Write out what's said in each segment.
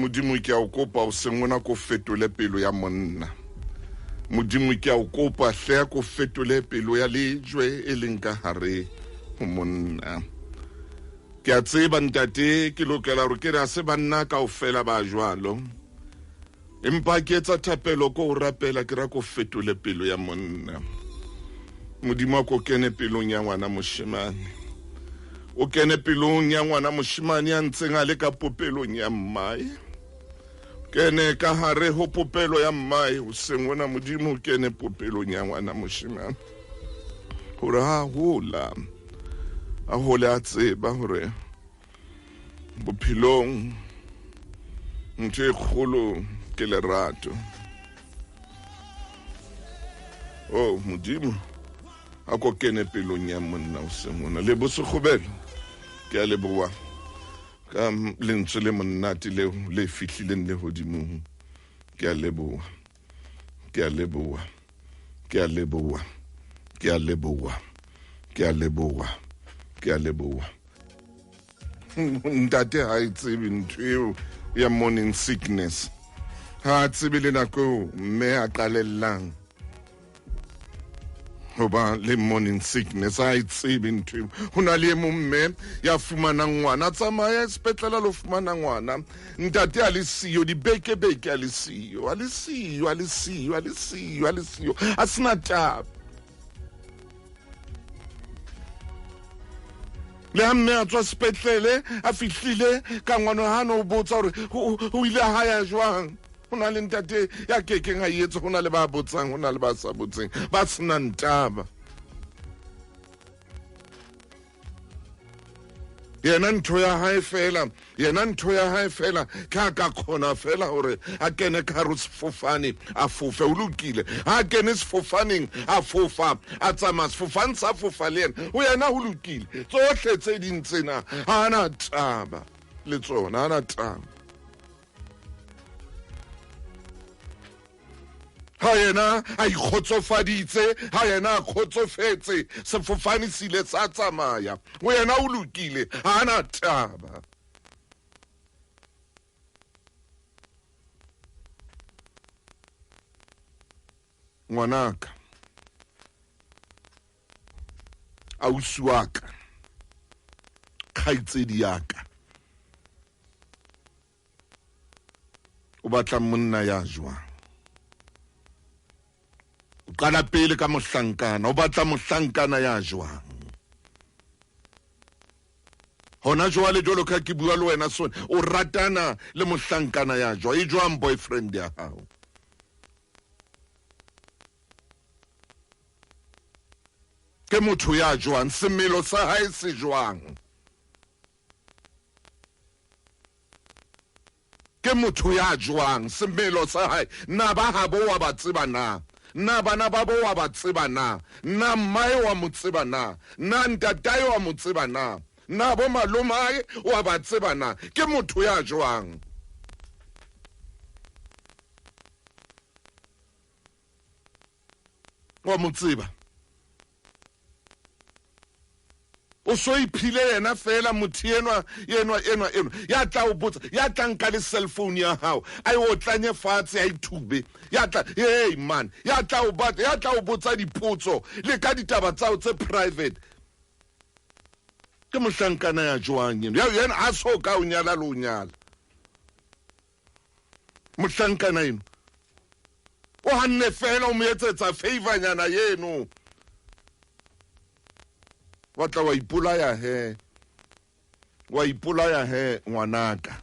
Modimo ke a o kopa o seng ona ko fetole pelo ya monna. Modimo ke a o kopa hle ko fetole pelo ya lejwe e leng ka hare ho monna. Ke a tseba ntate ke lokela hore ke re a se banna kaofela ba jwalo. Empa ke etsa thapelo ko o rapela ke ra ko fetole pelo ya monna. Modimo a ko kene pelong ya ngwana moshemane. O kene pelong ya ngwana moshemane a ntseng a le ka popelong ya mmae. Kene ka hare ho popelo ya mmae o seng ona Modimo o kene popelong ya ngwana moshemane. Hore ha hola a hole a tseba hore bophelong ntho e kgolo ke lerato. Oh Modimo a ko kene pelong ya monna o seng ona. Lebo Sekgobelo ke a leboha ka lentswe le monnate leo le fihlileng le hodimong. Ke a leboha, ke a leboha, ke a leboha, ke a leboha, ke a leboha, ke a leboha. Ntate ha e tsebe ntho eo ya morning sickness. Ha a tsebe le nako eo mme a qalellang ho ba le morning sickness. Ha e tsebe ntho eo. Ho na le e mong mme ya fumanang ngwana, tsamaya sepetlele lo fumana ngwana. Ntate a le siyo, dibeke-beke a le siyo, a le siyo, a le siyo, a le siyo, a le siyo, a sena taba. Le ha mme a tswa sepetlele a fihlile ka ngwana ha no botsa hore o ile ha ya jwang. Ho na le ntate ya kekeng a etse, ho na le ba botsang, ho na le ba sa botseng, ba senang taba. Yena ntho ya hae fela, yena ntho ya hae fela, ke a ka kgona fela hore a kene ka hare ho sefofane, a fofe. O lokile, ha a kene sefofaneng, a fofa, a tsamaya sefofane sa fofa le yena. Ho yena ho lokile. Tsohle tse ding tsena ha ana taba le tsona, ha ana taba. Ha yena a ikgotsofaditse, ha yena a kgotsofetse, sefofane se ile sa tsamaya. Ho yena o lokile, ha ana taba. Ngwanaka, ausi wa ka, kgaitsedi ya ka, o batla monna ya jwang? O qala pele ka mohlankana, o batla mohlankana ya jwang? Hona jwale jwalo ka ke bua le wena sone, o ratana le mohlankana ya jwang? E jwang boyfriend ya hao? Ke motho ya jwang? Semelo sa hae se jwang? Ke motho ya jwang? Semelo sa hae, na ba habo wa ba tseba na? Na bana ba bo wa ba tseba na? Na mmae wa mo tseba na? Na ntatae wa mo tseba na? Na bo malomae wa ba tseba na? Ke motho ya jwang? Wa mo tseba? O so iphile yena fela motho enwa, enwa, enwa, enwa ya tla o botsa, ya tla nka le cell phone ya hao, a e otlanye fatshe, a ithube, ya tla, hey man, ya tla o batla, ya tla o botsa dipotso le ka ditaba tsa hao tse private. Ke mohlankana ya jwang eno? Ya yena a so ka o nyala le o nyala. Mohlankana eno o hanne fela o mo etsetsa favor-nyana eno. Wa tla wa ipolaya he. Wa ipolaya he ngwanaka.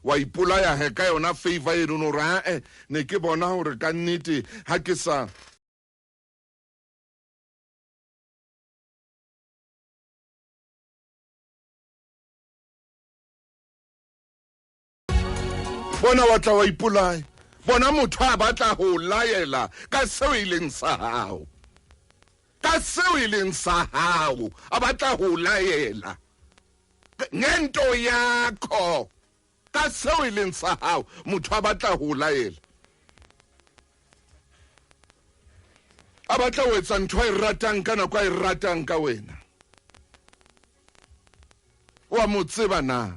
Wa ipolaya he ka yona favor eno no ra ne ke bona hore ka nnete ha ke sa bona wa tla wa ipolaya. Bona motho a batla ho laela ka seo e leng sa hao. Ka seo e leng sa hao, a batla ho laela. Ngento yakho, ka seo e leng sa hao, motho a batla ho laela. A batla ho etsa ntho a e ratang ka nako a e ratang ka wena. Wa mo tseba na?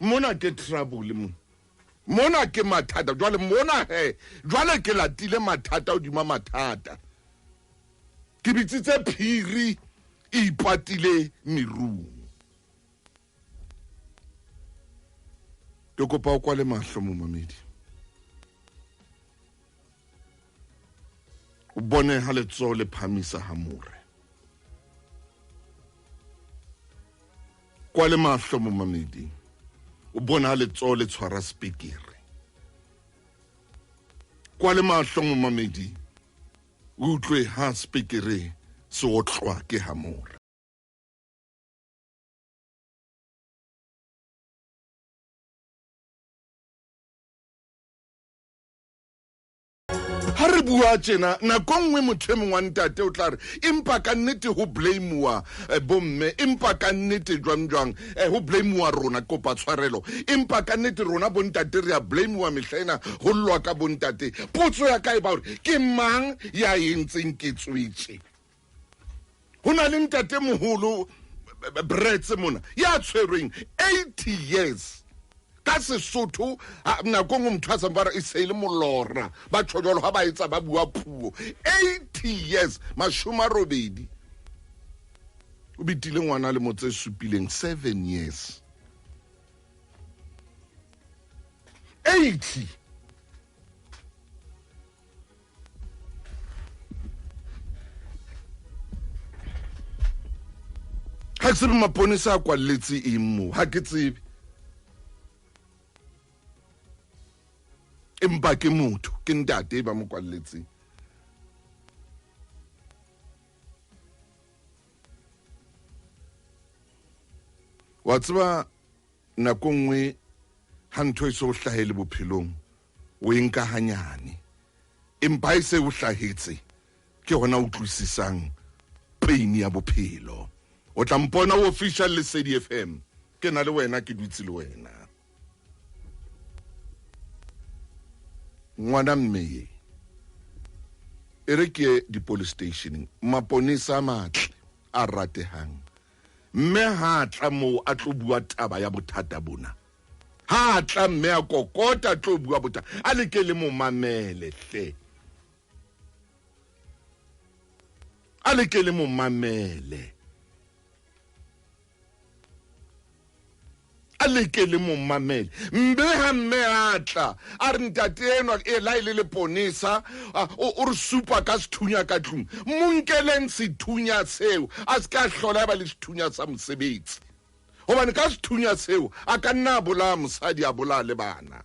Mona ke trouble mo. Mona ke mathata. Jwale mona he, jwale ke latile mathata hodima mathata. Ke bitsitse phiri e ipatile merung. Ke kopa o kwale mahlo momamedi. O bone ha letsoho le phamisa hamore. Kwale mahlo momamedi. O bone ha letsoho le tshwara spekere. Kwale mahlo momamedi. O utlwe ha spekere se otlwa ke hamore. Ha re bua tjena nako nngwe motho e mongwe wa ntate o tla re empa ka nnete ho blameuwa bomme, empa ka nnete jwang jwang ho blameuwa rona, kopa tshwarelo, empa ka nnete rona bontate re a blameuwa mehla ena ho llwa ka bontate. Potso ya ka e ba hore ke mang ya entseng ketso e tje? Ho na le ntate moholo Bretse mona ya tshwerweng 80 years ka Sesotho, nako nngwe motho a sa ba re e se le molora, ba tjho jwalo ha ba etsa ba bua puo. 80 years, 80, o betile ngwana le motse supileng 7 years. 80. Ha ke tsebe maponesa a kwalletse eng moo, ha ke tsebe. Empa ke motho, ke ntate ba mo kwalletseng. Wa tseba nako nngwe ha ntho e so hlahele bophelong, o e nka hanyane. Empa e se o hlahetse, ke hona utlwisisang pain ya bophelo. O tla mpona o official Lesedi FM. Ke na le wena, ke dutse le wena. Ngwana mme e re ke di police stationeng, maponesa a matle a ratehang. Mme ha tla moo a tlo bua taba ya bothata bona. Ha tla mme a kokota tlo bua bothata, a le ke le mo mamele hle. A le ke le mo mamele. A le ke le mo mamele. Mme ha mme a tla a re ntate enwa e la ile le ponesa, o re supa ka sethunya ka tlung. Mo nkeleng sethunya seo, a se ka hlola ba le sethunya sa mosebetsi. Hobane ka sethunya seo a ka nna a bolaya mosadi, a bolaya le bana.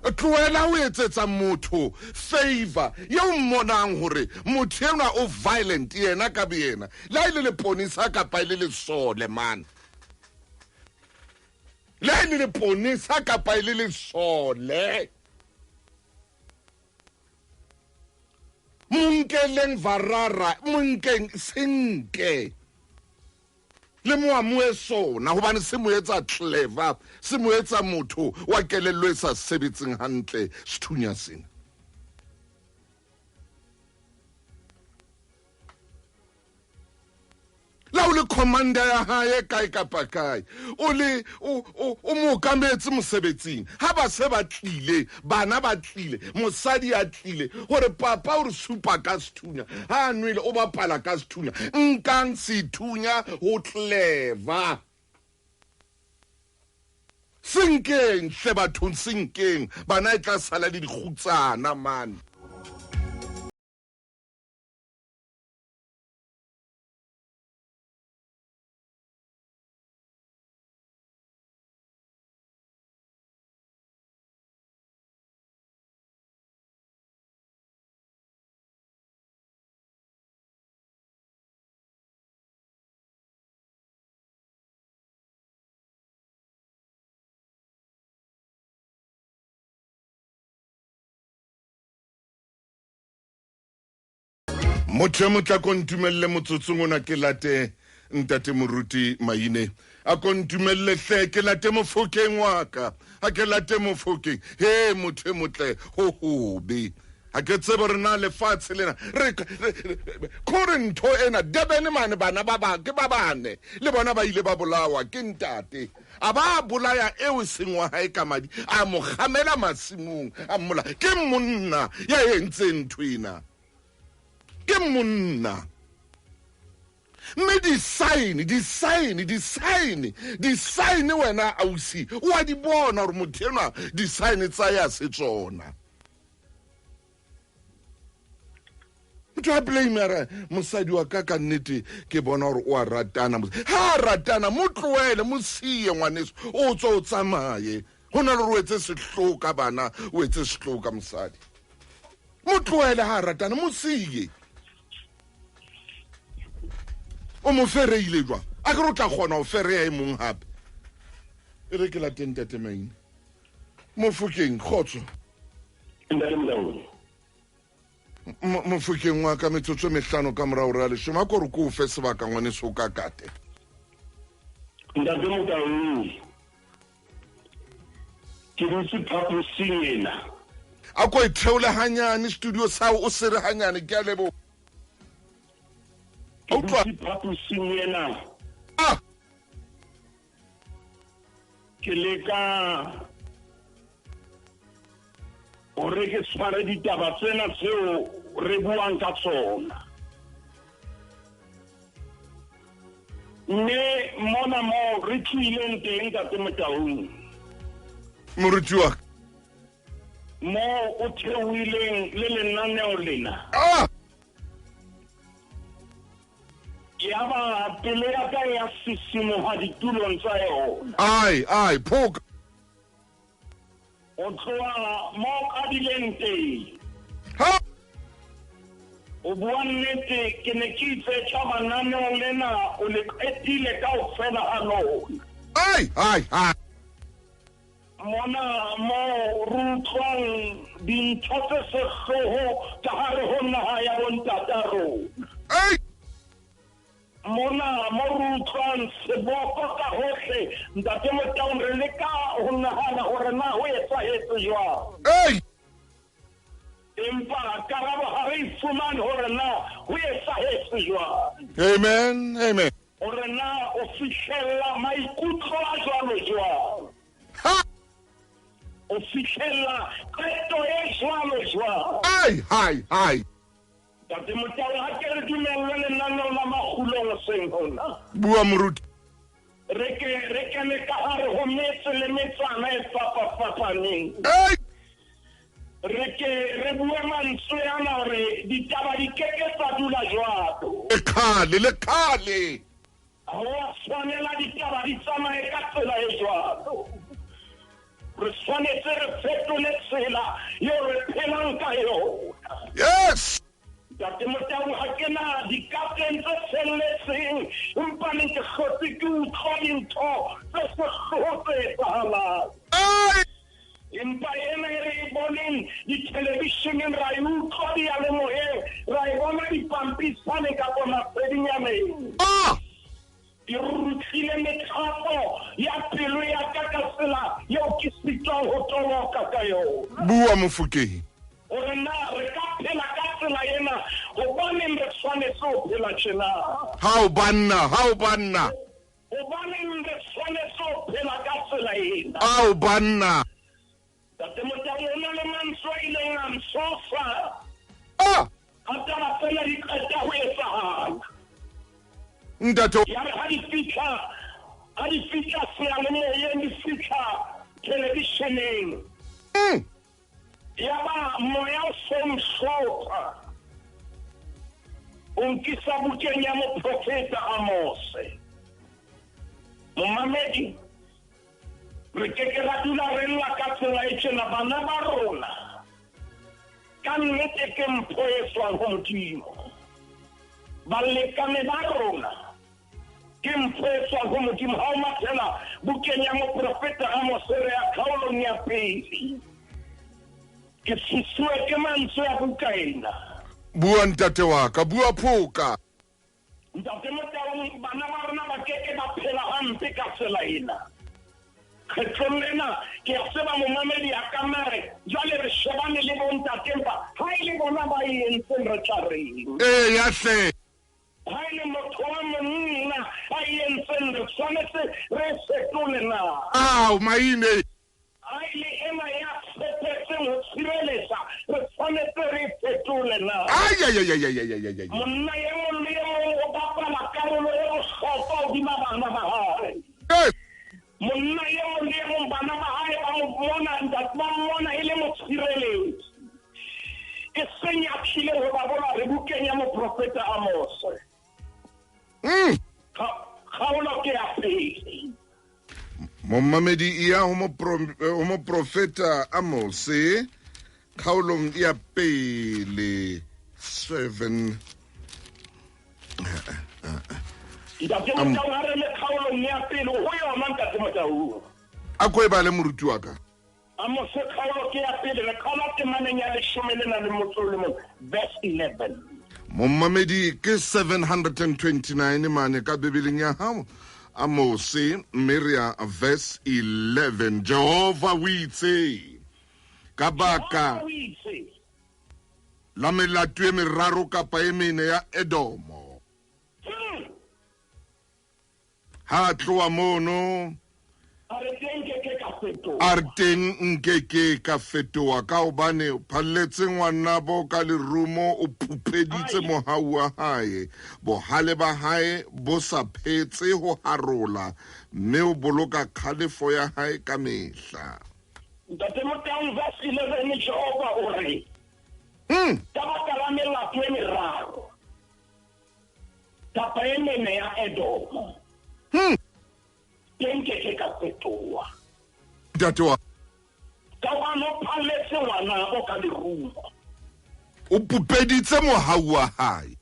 Tlohela ho etsetsa motho favor eo mmonang hore motho enwa o violent yena ka boyena, le ha e le leponesa kapa e le lesole man. Le ha e le leponesa kapa e le lesole. Monkeleng varara, monkeng senke. Le mo amoe sona hobane se mo etsa clever, se mo etsa motho wa kelello e sa sebetseng hantle sethunya sena. La o le commander ya hae kae kapa kae, o le o mookametse mosebetsing. Ha ba se ba tlile, bana ba tlile, mosadi a tlile, hore papa o re supa ka sethunya, ha a nwele o bapala ka sethunya. Nkang sethunya ho clever. Senkeng hle bathong, senkeng. Bana e tla sala le dikgutsana man. Motho e motla ko ntumelle motsotsong ona ke late ntate Moruti Maine. A ko ntumelle hle ke late Mofokeng wa ka. A ke late Mofokeng. He motho e motle ho hobe. Ha ke tsebe re na lefatshe lena re kore ntho ena Durban mane bana ba ba ke ba bane le bona ba ile ba bolawa ke ntate a ba bolaya eo seng wa hae ka madi a mo kgamela masimong a mmola ke monna ya entseng ntho ena ke monna mme di-sign di-sign di-sign di-sign wena ausi o a di bona gore motho enwa di-sign tsa ya se tsona motho a blame a re mosadi wa ka ka nnete ke bona gore o a ratana ha a ratana mo tloele mo sie ngwaneso o tswa o tsamaye go na le gore o etse sehloo ka bana o etse sehloo ka mosadi mo tloele ha a ratana mo sie o mo fereile jwang a ke re o tla kgona go fereya e mong gape e re ke lateng tate maine Mofokeng kgotso Mofokeng wa ka metsotso e mehlano ka morago re a leshome a kore ko o fe sebaka ngwaneso o ka kate ntate Motaung ke dutse phaposing ena a ko e theole hanyane studio sao o sere hanyane ke a leboga ke dutse phaposing ena ah ke leka hore ke tshware ditaba tsena tseo re buang ka tsona mme mona mo re tlohileng teng Ntate Motaung moruti wa mo o theohileng le lenaneo lena ah yaba pelo ya ka ya sisimoga ditulong tsa yona ai ai phoka o tloga mo o qadileng teng ha o bua nnete ke ne ke itse tla mananeo lena o le qetile kaofela ga lona ai ai ai mona mo re utlwang dintho tse sehloho ka hare ho naha ya bontata rona ai mona mo re utlwang seboko ka hohle Ntate Motaung re leka ho nahana hore na ho etsahetse jwang ai empa karabo ha re e fumane hore na ho etsahetse jwang amen amen hore na o fihlella maikutlo a jwalo jwang ha o fihlella qeto e jwalo jwang ai ai ai Ntate Motaung ha ke re dumellwe lenaneo la makgulong seng hona bua moruti re ke re kene ka hare ho metse le metsana e fapafapaneng ai re ke re bue mantswe ana hore ditaba di keke tsa dula jwalo le khale le khale ha wa tshwanela ditaba di tsamaye ka tsela e jwalo re tshwanetse re fetole tsela eo re phelang ka yona yes Ntate Motaung ha ke na dikateng tse felletseng empaneng ke hlotse ke utlwa dintho tse sehloho tse etsahalang ai empa ena e re e boneng dithelevisheneng ra e utlwa diyalemoyeng ra e bona dipampisaneng kapa masedinyaneng ah e rutlile methapo ya pelo ya ka ka tsela eo ke sitwang ho toloka ka yona bua Mofokeng hore na re ka phela ka tsela ena hobaneng re tshwanetse ho phela tjena hao banna hao banna hobaneng re tshwanetse ho phela ka tsela ena ao banna Ntate Motaung o na le mantswe a ileng a ntshosa ah ha taba tsena di qeta ho etsahala ntate ya re ha di fitlha ha di fitlha seyalemoyeng di fitlha televisheneng ya ba moya o so nhlopha o nkisa bukeng ya moprofeta Amose momamedi re ke ke ra dula re lla ka tsela e tjena bana ba rona ka nnete ke mpho e tswang ho Modimo balekane ba rona ke mpho e tswang ho Modimo ha o mathela bukeng ya moprofeta Amose re ya kgaolong ya pele ke tshosiwe ke mantswe a buka ena bua ntate wa ka bua phoka Ntate Motaung bana ba rona ba keke ba phela hampe ka tsela ena Kgetlong lena ke a tseba momamedi a ka mare jwale re shebane le bontate, empa ha e le bona ba e entseng re tla reng? Ee, ya hle. Ha e le motho wa monna a e entseng re tshwanetse re fetole na? Ao, maine. Ha e le ena ya tshepetseng ho tshireletsa re tshwanetse re fetole na? Ai, ai, ai, ai, ai, ai, ai, ai. Monna e mong le e mong o bapala karolo e bohlokwa hodima bana ba hae. Yes. Monna e mong le e mong bana ba hae ba mo bona, ntate ba mmona e le motshireletsi. E seng ya tlileng ho ba bola re bukeng ya moprofeta Amose. Kgaolo ke ya pele. Momamedi ya ho moprofeta Amose kgaolong ya pele 7. Ntate Motau ha re le kgaolong ya pele ho yona, Ntate Motau. A ko e bale moruti wa ka. Amose kgaolo ke ya pele, re qala temaneng ya 11 le nang le motso o le mong, verse 11. Momamedi ke 729 mane ka Bibeleng ya hao. Amose mme re ya verse 11. Jehova o itse ka baka la melato e meraro kapa e mene ya Edomo. Ha tloha mono a re teng nke ke ka fetoha ka hobane o phalletse ngwanabo ka lerumo, o phupeditse mohau wa hae, bohale ba hae bo sa phetse ho harola, mme o boloka kgalefo ya hae ka mehla. Ntate Motau, verse 11, Jehova o re ka baka la melato e meraro kapa e mene ya Edomo, teng ke ke ka fetoha. Ntate wa ka hobane o phalletse ngwanabo ka lerumo, o pupeditse mohau wa hae.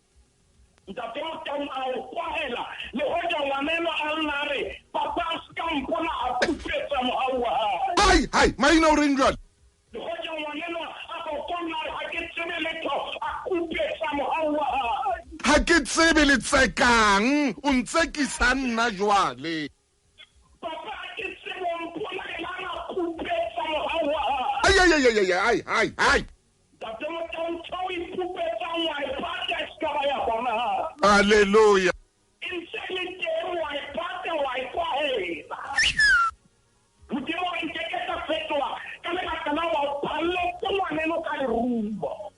Ntate Motau a o kwahela le hoja ngwaneno a nna a re papa a se ka mpona, a pupetsa mohau wa hae. Hai, hai, maina o reng jwale? Le hoja ngwaneno a kokonna a re ha ke tsebe letho, a kupetsa mohau wa hae. Ha ke tsebe le tsekang, o ntsekisa nna jwale. Papa ha ke tsebe o mpolaela, a kupetsa mohau wa hae. Ai, ai, ai, ai, ai, ai, ai. Ntate Motau, ntho o ipupetsang wa e pata e se ka ba ya bona. Hallelujah. E ntse le teng wa e pata wa e kwahela. Modimo wa nke ke ka fetoha ka lebaka la wa o phalletse ngwaneno ka lerumo.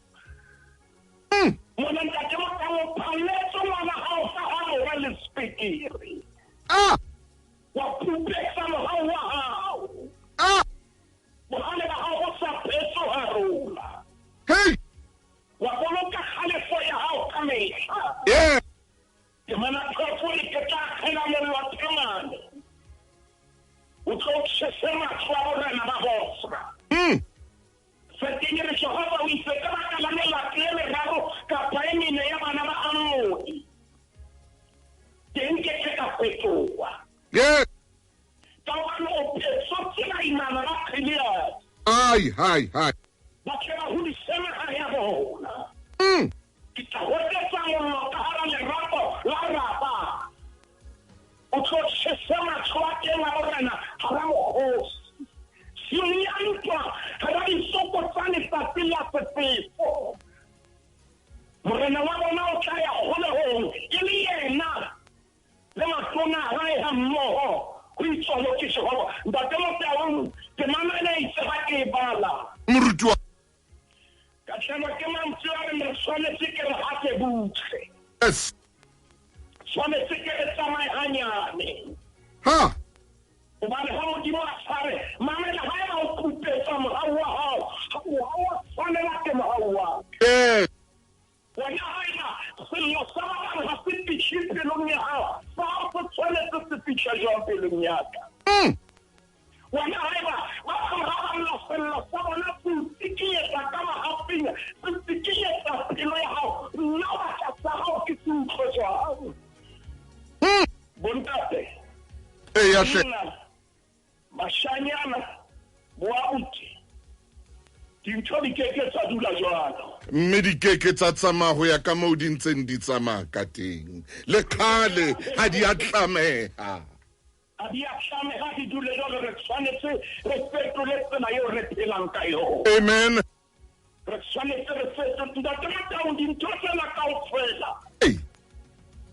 Mona Ntate Motau o phalletse ngwana hao ka hamora le sepekere. Wa pupetsa mohau wa hao. Bohale ba hao bo sa phetso harola. Hey! Wa boloka kgalefo ya hao ka mehla. Yeah. Ke mana phofo e ke tla akgela mollo Themane. O tlo tjhese mahlo a borena ba Bosra. Feteng re Jehova o itse ka baka la melato e meraro kapa e mene ya bana ba Ammone, teng ke ke ka fetoha. Yeah. Ka hobane o phetsotse baimana ba Gileade. Ai, hai, hai. Ba tle ba hodise naha ya bona. Ke tla hotetsa mollo ka hara lerapo la Raba. O tlo tjhese mahlo a teng a borena hara mokgosi. Siung ya ntwa hara disoko tsa letsatsi la sefefo. Morena wa bona o tla ya kgolehong e le yena le matona a hae ha mmoho ho itswalo ke Jehova. Ntate Motau, temana ena itse ha ke e bala. Moruti wa Ka tlelwa ke mantswe a reng re tshwanetse ke re hate butle. Yes. Tshwanetse ke re tsamaye hanyane. Ha. Hobane ha Modimo a sa re mamela, haeba o kupetsa mohau wa hao, ha o tshwanela ke mohau wa ka. Yes. Wena haeba sello sa ba bang ha se fihle pelong ya hao, sa hao se tshwanetse se fihla jwang pelong ya ka? Wena haeba ba bang ba balla sello sa bona se o tsikinyetsa ka mahafing, se tsikinyetsa pelo ya hao, nna o batla sa hao ke se utlwe jwang? Bontate, Eya hle. nna, bashanyana, boabuti, dintho di ke ke tsa dula jwalo. Mme di ke ke tsa tsamaya ho ya ka moo di ntseng di tsamaya ka teng. Le kgale ha di a tlameha. A di a tlameha di dule jwalo, re tshwanetse re fetole tsela eo re phelang ka yona. Amen. Re tshwanetse re fetole, Ntate Motaung, dintho tsena kaofela. Ei.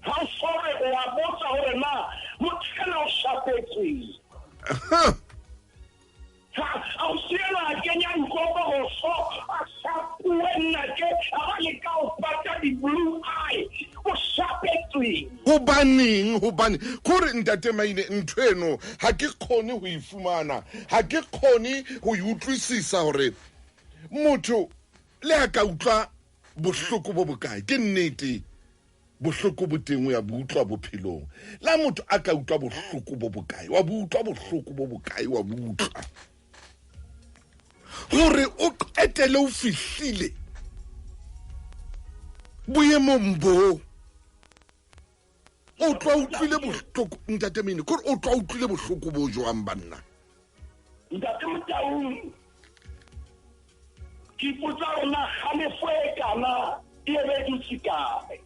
Ha o sore o a botsa hore na motho ena o shapetsweng. Ha. Ha o siela a kenya nkopo go so a shapuwe nnake a ba le ka o pata di-blue eye, o shapetsweng. Hobaneng? Hobane kore Ntate Maine, ntho eno ha ke kgone ho e fumana, ha ke kgone ho e utlwisisa hore motho le a ka utlwa bohloko bo bokae. Ke nnete, bohloko bo teng, o ya bo utlwa bophelong. La motho a ka utlwa bohloko bo bokae, wa bo utlwa bohloko bo bokae, wa bo utlwa, hore o qetele o fihlile boemong bo o tloha utlwile bohloko. Ntate Maine, kore o tloha utlwile bohloko bo jwang, banna? Ntate Motaung, ke ipotsa rona kgalefo e kana e be dutse kae?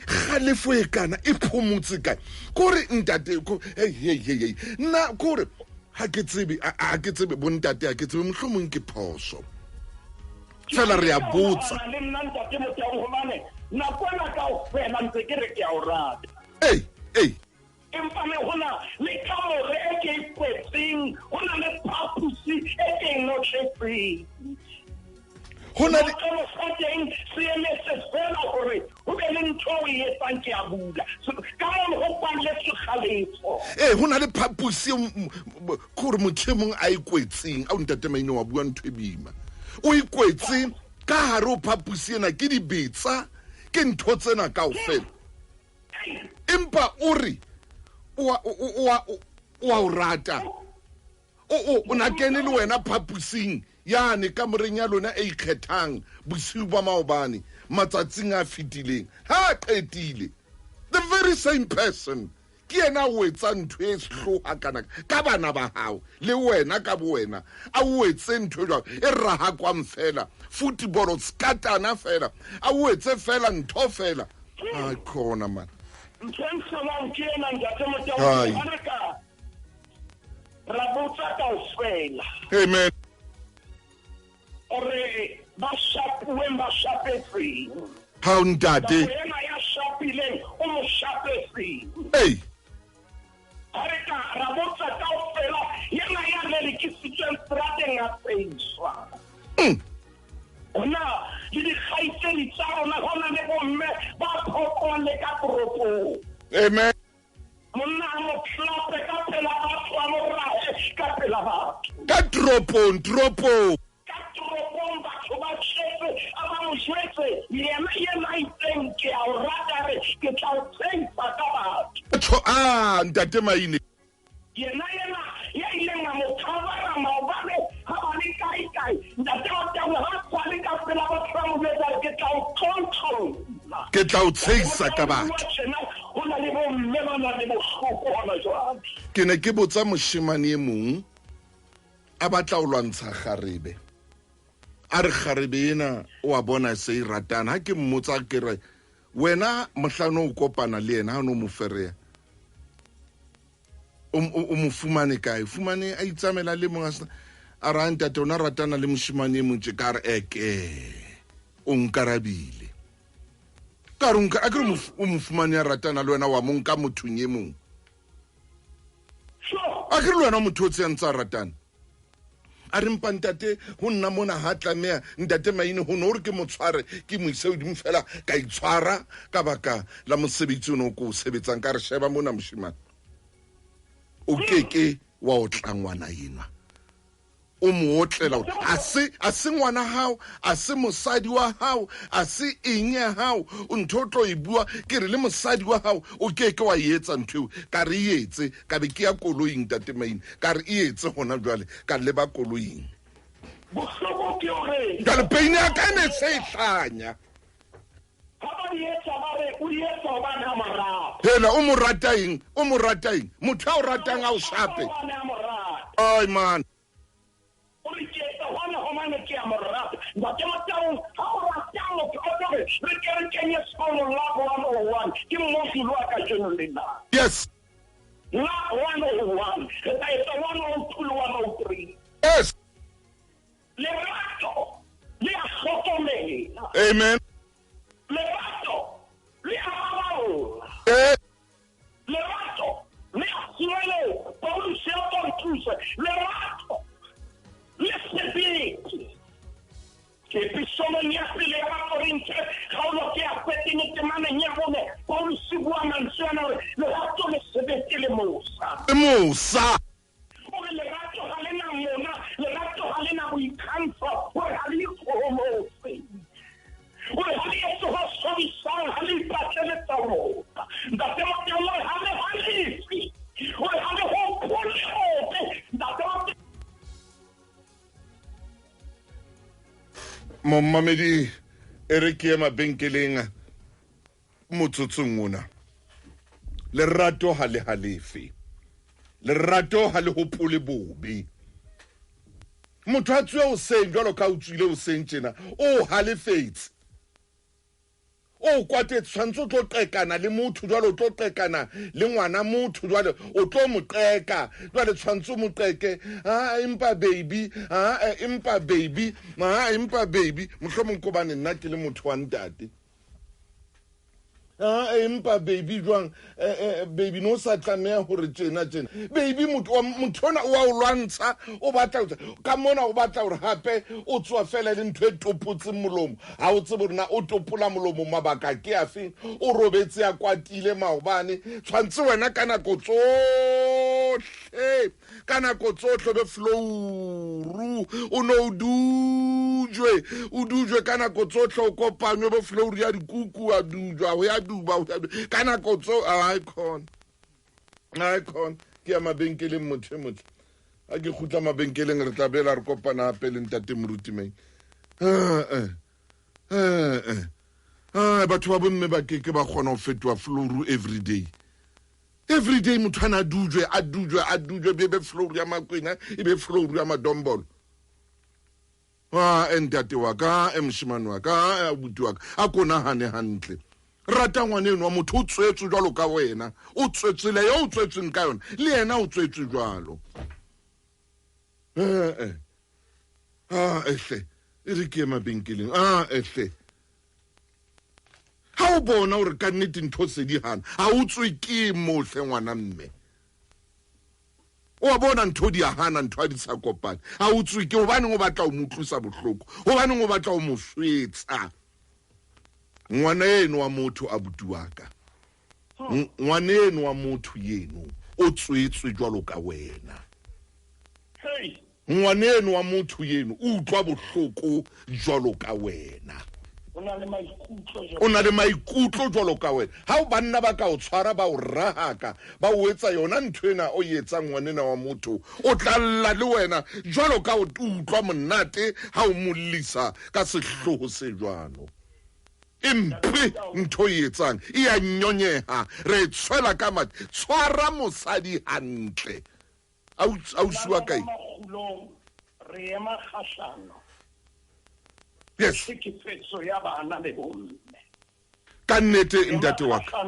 Kgalefo e kana e phomotse kae? Kore ntate, hey, hey, hey, hey. Nna kore ha ke tsebe, ha ke tsebe bontate, ha ke tsebe, mohlomong ke phoso fela, re a botsa. Le nna, Ntate Motaung, hobane nako ena kaofela ntse ke re ke a o rata. Ei, ei. Empa le hona le kamore e ke e kwetseng, ho na le phaposi e ke e notletseng. Ho na le Sekotlolo sa teng se emetse fela hore ho be le ntho o e etsang, ke a bula. Ka mono ho kwalletswe kgalefo. Ee, ho na le phaposi kore motho e mong a e kwetseng. Ao, Ntate Maine, wa bua ntho e boima. O e kwetse ka hare ho phaposi ena ke dibetsa, ke ntho tsena kaofela, empa o re o a o rata, o na kene le wena phapusing yane kamoreng ya lona e ikgethang bosiu ba maobane, matsatsing a fetileng. Ha a qetile, the very same person ke yena o etsa ntho e sehloha kana ka bana ba hao le wena ka bo wena, a o etse ntho e jwalo e rahakwang fela, football skatana fela, a o etse fela ntho fela. Ai khona man. Ntho e ntlholang ke ena, Ntate Motaung. Ai. Ha re ka ra botsa kaofela Amen. hore ba shapuweng ba shapetseng. Ha o ntate. Nako ena ya shapileng o mo shapetseng. Ei. Ha re ka ra botsa kaofela, yena ya lelekisitsweng seterateng a tseiswa. Hona le dikgaitsedi tsa rona, hona le bomme ba phoqwang le ka toropong. Amen. Monna a mo tlape ka pela batho, a mo rahe ka pela batho. Ka toropong, toropong. Ka toropong batho ba tletse, a ba mo jwetse yena, yena a itseng ke a o rata, re ke tla o tsheisa ka batho. Tjho, ah, Ntate Maine. Yena yena ya ileng a mo covera maobane ha ba le kae kae, Ntate wa teng, ha tswale ka pela batho ba mo jwetsa re ke tla o tlontlholla, ke tla o tsheisa ka batho. Tjena ho na le bomme ba nang le bohloko hona jwale. Ke ne ke botsa moshemane e mong a batla ho lwantsha kgarebe, a re kgarebe ena o a bona se e ratana. Ha ke mmotsa ke re, wena mohlano o kopana le yena, ha o no mo fereya, o mo fumane kae? Fumane a itsamela le mong a sena. A re, "A ntate, o na ratana le moshemane e mong tje." Ka re, eke o nkarabile, ka re a ke re o mo fumane a ratana le wena, wa mo nka mothong e mong. A ke re le wena motho o tseyang tsa ratana. A re, mpa ntate, ho nna mona ha tlameha, Ntate Maine, ho no hore ke mo tshware ke mo ise hodimo fela, ka itshwara ka baka la mosebetsi o ne o ko o sebetsang. Ka re, sheba mona moshemane, o keke wa otla ngwana enwa o mo otlela hore a se ngwana hao, a se mosadi wa hao, a se eng ya hao. O ntho o tlo e bua, ke re le mosadi wa hao o keke wa e etsa ntho eo. Ka re e etse, ka be ke ya koloing, Ntate Maine. Ka re e etse hona jwale, ka leba koloing. Bohloko ke hore Jwale pain ya ka e ne se e hlanya. Ha ba di etsa, ba re o di etsa hobane a mo rata. Hela, o mo rata eng? O mo rata eng? Motho a o ratang a o shape. Hobane a mo rata. Ai man. O re ke etsa hona hobane ke a mo rata. Ntate Motaung, ha o rata motho, o tlo re re ke re kenye sekolo love 101 ke module wa kajeno lena. Yes. La 101 re tla etsa 102 le 103. Yes. Lerato le a hlokomela. Amen. Lerato le a baballa. Yes. Lerato le a sireletsa. Paulus ya ko re thuse. Lerato le sebete. Ke episolong ya pele ya Bakorinthe, kgaolo ke ya 13 temaneng ya 4, Paulus o bua mantswe ana hore lerato le sebete le mosa. Le mosa. O re lerato ga le na mona, lerato ga le na boikgantsho, o re ga le ikgohomose. O re ga le etse ho swabisang, ga le ipatlele tsa rona. Ntate Moteng o re ga le halefe, o re ga le hopole gope. Ntate Moteng Momamedi e re ke ye mabenkeleng motsotsong ona. Lerato ha le halefe. Lerato ha le hopole bobe. Motho a tswe hoseng jwalo ka o tswile hoseng tjena, o halefetse. O kwatetse, tshwanetse o tlo qekana le motho jwale, o tlo qekana le ngwana motho jwale, o tlo mo qeka jwale, tshwanetse o mo qeke. Ah, empa baby, ah, empa baby, ah, empa baby. Mohlomong ke hobane nna ke le motho wa ntate. Ah, empa baby jwang, baby no sa tlameha hore tjena tjena. Baby motho ona o a o lwantsha, o batla ka mona, o batla hore hape o tswa fela le ntho e topotseng molomo. Ha o tsebe hore na o topola molomo mabaka ke afe, o robetse a kwatile maobane. Tshwantse wena ka nako tsohle, ka nako tsohle be flouru, o no o dujwe, o dujwe ka nako tsohle, o kopanywe bo flouru ya dikuku, a dujwa, ho ya duba, ho ya duba. Ka nako tso, ai khona, ai khona. Ke ya mabenkeleng motho e motle. Ha ke kgutla mabenkeleng re tla bela re kopana hape le ntate Moruti Maine. Batho ba bomme ba keke ba kgona ho fetoha flouru every day. Every day motho ana a dujwe, a dujwe, a dujwe, be be flouru ya makwena, e be flouru ya madombolo. Ah, ntate wa ka, moshemane wa ka, abuti wa ka, a ko nahane hantle. Rata ngwana enwa, motho o tswetswe jwalo ka wena, o tswetswe le yo o tswetsweng ka yona, le yena o tswetswe jwalo. Ah, ehle, e re ke ye mabenkeleng. Ah, ehle. Ha o bona hore ka nnete ntho se di hana, ha o tswe ke mohle ngwana mme. O a bona ntho di a hana, ntho ha di sa kopane. Ha o tswe ke hobaneng o batla ho mo utlwisa bohloko, hobaneng o batla ho mo swetsa. Ngwana eno wa motho abuti wa ka. Ngwana eno wa motho yeno o tswetswe jwalo ka wena. Ngwana eno wa motho yeno o utlwa bohloko jwalo ka wena. O na le maikutlo jwalo. O na le maikutlo jwalo ka wena. Ha o banna ba ka o tshwara ba o rahaka, ba o etsa yona ntho ena o e etsang ngwanena wa motho, o tla lla le wena jwalo ka o utlwa monate ha o mollisa ka sehloho se jwalo. Empe ntho e etsang e a nyonyeha, re e tshwela ka mathe. Tshwara mosadi hantle. Ausi wa kae? Makgulong re ema kgahlano. Yes. Tlhekefetso ya bana le bomme. Ka nnete ntate wa ka.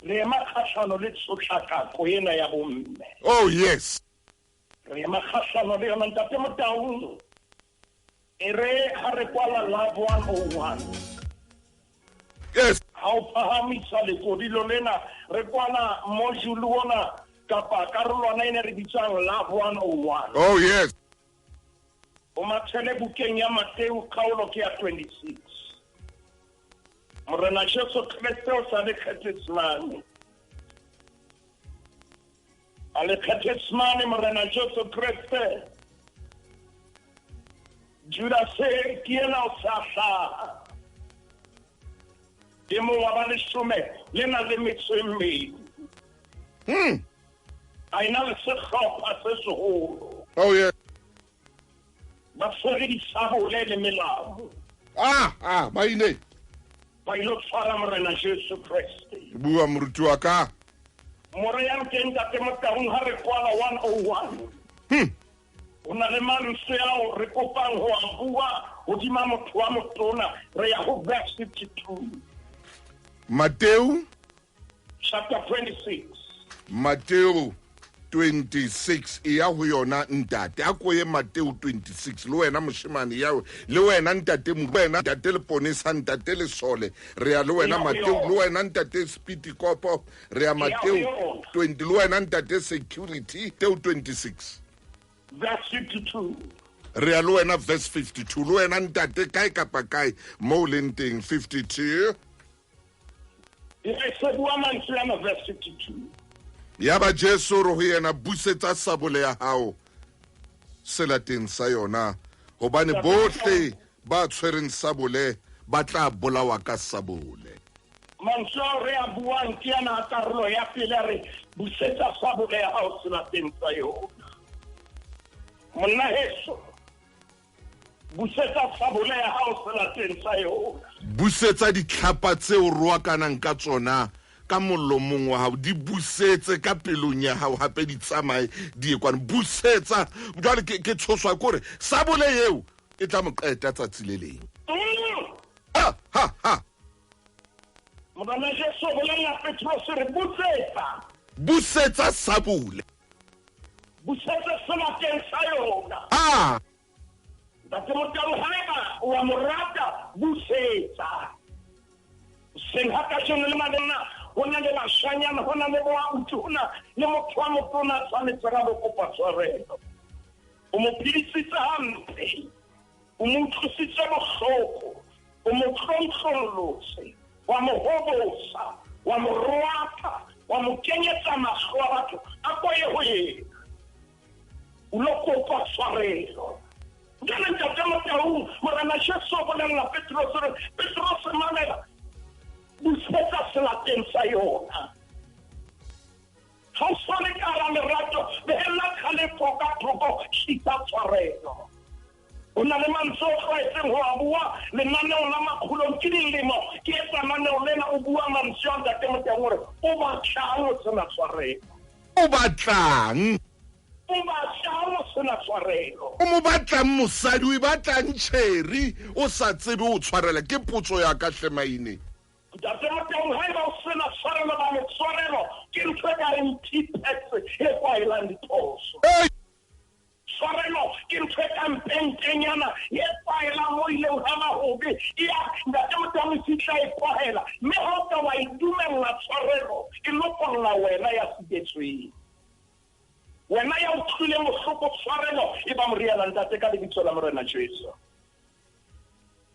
Re ema kgahlano le tshotlakako ena ya bomme. Oh yes. Re ema kgahlano le yona ntate Motaung. E re ha re kwala Love 101. Yes. Ha o phahamisa lekodilo lena, re kwala module ona kapa karolwana ena re bitsang Love 101. Oh yes. O mathele bukeng ya Mateo kgaolo ke ya 26. Morena Jesu Kriste o sa le Kgethetsemane. A le Kgethetsemane Morena Jesu Kriste. Judas ke yena o sa hlaha. E mong wa ba leshome le na le metso e mmedi. A ena le sehlopha se seholo. Oh yeah. Ba tshwere disabole le melao. Ah, ba ile. Ba ilo tshwara Morena Jesu Kriste. Bua moruti wa ka. More ya teng ntate Motaung ha re kwala 101. O na le mantswe ao re kopang ho a bua hodima motho wa motona, re ya ho verse 52. Mateo chapter 26. Mateo 26 e ya ho yona ntate. A ko ye Mateo 26 le wena moshemane ya le wena ntate wena ntate Leponesa ntate Lesole re ya le wena Mateo le wena ntate Speedy Kopo re ya Mateo 20 le wena ntate Security Mateo 26 verse 52 re ya le wena verse 52 le wena ntate kae kapa kae mo leng teng 52 e se bua mantswe ana verse 52 ya ba Jesu re ho yena busetsa sabole ya hao selateng sa yona hobane bohle ba tshwereng sabole ba tla bolawa ka sabole. Mantswe ao re a buang ke ana a karolo ya pele re busetsa sabole ya hao selateng sa yona. Monna heso busetsa sabole ya hao selateng sa yona. Busetsa ditlhapa tseo roakanang ka tsona ka molomong wa hao, di busetse ka pelong ya hao hape di tsamaye di ye kwana. Busetsa jwale ke tshoswa ke hore sabole eo e tla mo qeta tsatsi le leng. Ha ha ha. Morena Jesu bolella Petrose re busetsa. Busetsa sabole. Busetsa selateng sa yona. Ah. Ntate Motau haeba wa mo rata busetsa. Seng ha kajeno le madonna ho na le bashanyana, ho na le boauti, ho na le motho wa motona a tshwanetse ra bo kopa tshwarelo. O mo phedisitse hampe, o mo utlwisitse bohloko, o mo tlontlolotse, wa mo hobosa, wa mo roaka, wa mo kenyetsa mahlo a batho a ko ye ho yena. O lo kopa tshwarelo. Jwale ntate Motau, Morena Jesu o bolella Petrose hore Petrose mamela, busetsa selateng sa yona. Ha o swane ka hara lerato, behella kgalefo ka thoko, tlisa tshwarelo. O na le mantswe o tlwaetseng ho a bua lenaneong la Makgulong ke dilemo ke etsa lenaneo lena o bua mantswe a ntate Motau hore o batlang o sena tshwarelo. O batlang? O batlang o sena tshwarelo. O mo batlang mosadi, o e batlang tjheri, o sa tsebe o tshwarela. Ke potso ya ka hle Maine. Ntate Motau, haeba o sena tshwarelo, ba le tshwarelo ke ntho e ka reng T-Pex e kwaelang diphoso. Tshwarelo ke ntho e kang pentenyana e kwaelang mo ileng ha mahobe. E ya ntate Motau e fihla e kwahela, mme ha o ka wa e dumella tshwarelo, e lokolla wena ya sitetsweng. Wena ya utlwileng bohloko tshwarelo e ba moriana ntate ka lebitso la Morena Jesu.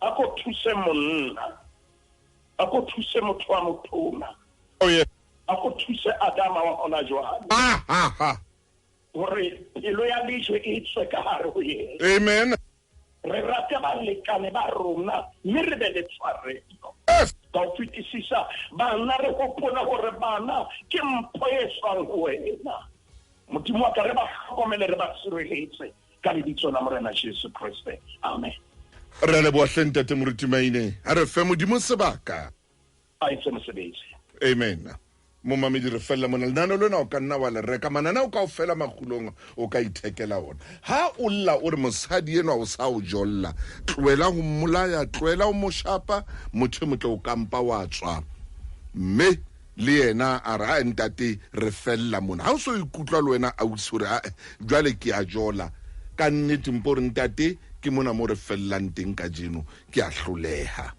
A ko thuse monna, a ko thuse motho wa motona, Oh yeah. a ko thuse Adama wa hona jwale. Ha ha ha. Hore pelo ya lejwe e tswe ka hare ho yena. Amen. Re rate balekane ba rona mme re be le tshwarelo. Yes. Ka ho fetisisa bana, re hopola hore bana ke mpho e tswang ho wena. Modimo wa ka, re ba hlokomele, re ba sireletse ka lebitso la Morena Jesu Kreste. Amen. Re leboha hle ntate Moruti Maine. Ha re fe Modimo sebaka. A etse mosebetsi. Amen. Momamedi re fella mona lenaneo lena o ka nna wa le reka mananeo kaofela Makgulong o ka ithekela ona. Ha o lla o re mosadi enwa o sa o jolla, tlohela ho mmolaya, tlohela ho mo shapa, motho e motle o kampa wa tswa. Mme le yena a re, "Ae, ntate, re fella mona." Ha o so ikutlwa le wena ausi hore, "Ae, jwale ke a jola." Ka nnete mpo hore ntate ke mona mo re fellang teng kajeno, ke a hloleha.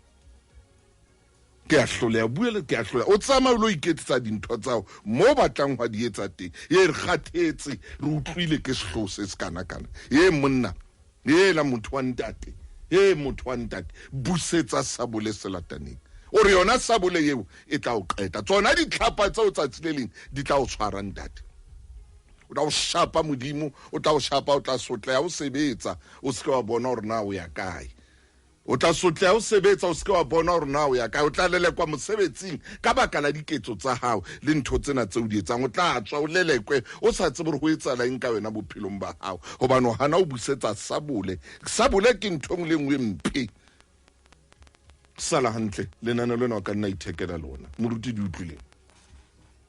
Ke a hloleha, bua le ke a hloleha. O tsamaya o lo iketsetsa dintho tsa hao mo batlang ho di etsa teng. Ye re kgathetse, re utlwile ke sehloho se se kana kana. Ye monna, ye la motho wa ntate, ye motho wa ntate, busetsa sabole selataneng. O re yona sabole eo e tla o qeta. Tsona ditlhapa tseo tsatsi le leng di tla o tshwara ntate. O tla o shapa Modimo, o tla o shapa, o tla sotleha o sebetsa, o se ke wa bona hore na o ya kae. O tla sotleha o sebetsa, o se ke wa bona hore na o ya kae. O tla lelekwa mosebetsing ka baka la diketso tsa hao le ntho tsena tseo di etsang. O tla tswa o lelekwe o sa tsebe hore ho etsahala eng ka wena bophelong ba hao, hobane o hana o busetsa sabole. Sabole ke ntho e nngwe le nngwe mpe. Sala hantle, lenaneo lena o ka nna ithekela lona. Moruti di utlwileng.